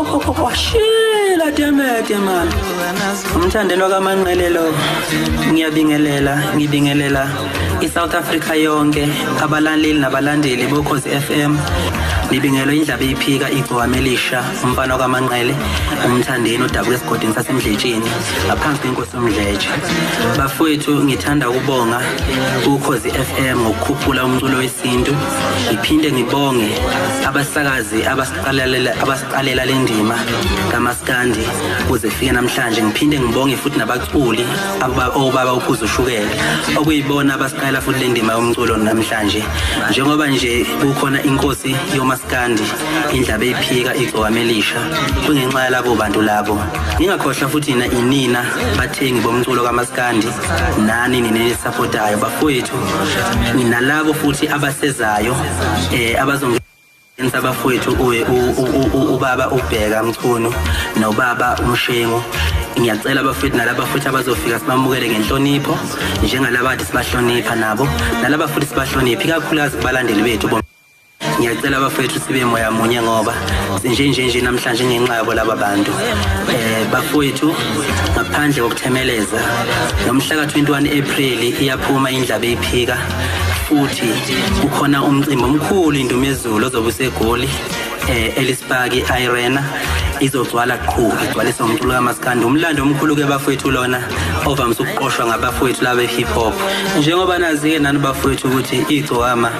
Washila demede man. Umthandelwa kaManqele lo. Ngiyabingelela, ngibingelela iSouth Africa yonke, abalaleli nabalandeli boKhozi FM. Ngibingelwe indlaba iphika igcokama elisha, umfana kaManqele, umthandeni odabuka esigodini saseMdletsheni, ngaphansi kwenkosi uMdletshe. Bafowethu, ngithanda ukubonga uKhozi FM ngokukhuphula umculo wesintu. Ngiphinde ngibonge abasakazi abasiqalela le ndima kamaskandi kuze kufike namhlanje. Ngiphinde ngibonge futhi nabaculi obaba uphuza ushukela, okuyibona abasiqalela futhi le ndima yomculo namhlanje. Njengoba nje kukhona inkosi yomaskandi indlaba eyiphika igcokama elisha, kungenxa yalabo bantu labo. Ngingakhohlwa futhi na inina bathengi bomculo kamaskandi, nani nini nisupportayo bafowethu, nalabo futhi abasezayo abazongenisa bafowethu, ubaba uBheka Mchunu nobaba uMshengu. Ngiyacela bafowethu, nalaba futhi abazofika sibamukele ngenhlonipho njengalaba kade sibahlonipha nabo, nalaba futhi sibahloniphe ikakhulukazi kubalandeli bethu. Ngiyacela bafowethu, sibe moya munye ngoba nje nje nje namhlanje ngenxa yabo laba bantu. Bafowethu, ngaphandle kokuthemeleza, nomhla ka-21 April iyaphuma indlaba eyiphika, futhi kukhona umcimbi omkhulu indumezulu ozobe useGoli, Ellis Park. Arena izogcwala qhu, igcwalisa umculo kamaskandi. Umlando omkhulu ke bafowethu lona ovamise ukuqoshwa ngabafowethu laba hip hop. Njengoba nazi-ke nani bafowethu ukuthi igcokama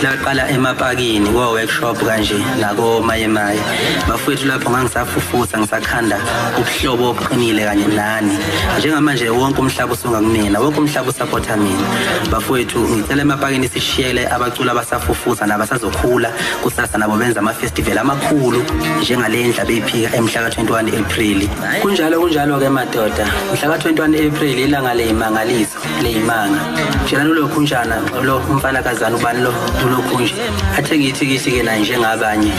laqala emapakini ko workshop kanje nako maye maye bafowethu, lapho ngangisafufusa, ngisakhanda ubuhlobo obuqinile kanye nani. Njengamanje wonke umhlaba usunga kumina, wonke umhlaba usupporta mina bafowethu. Ngicela emapakini sishiyele abaculi abasafufusa nabasazokhula kusasa, nabo benza ama-festival amakhulu njengale ndlaba eyiphika emhla ka-21 April. Kunjalo, kunjalo-ke madoda, mhla ka-21 April, ilanga leyimangaliso leyimanga. Tshelani ulokhunjana lo umfana kazana ubani lo ulokhunje athe ngithi kithi-ke naye njengabanye.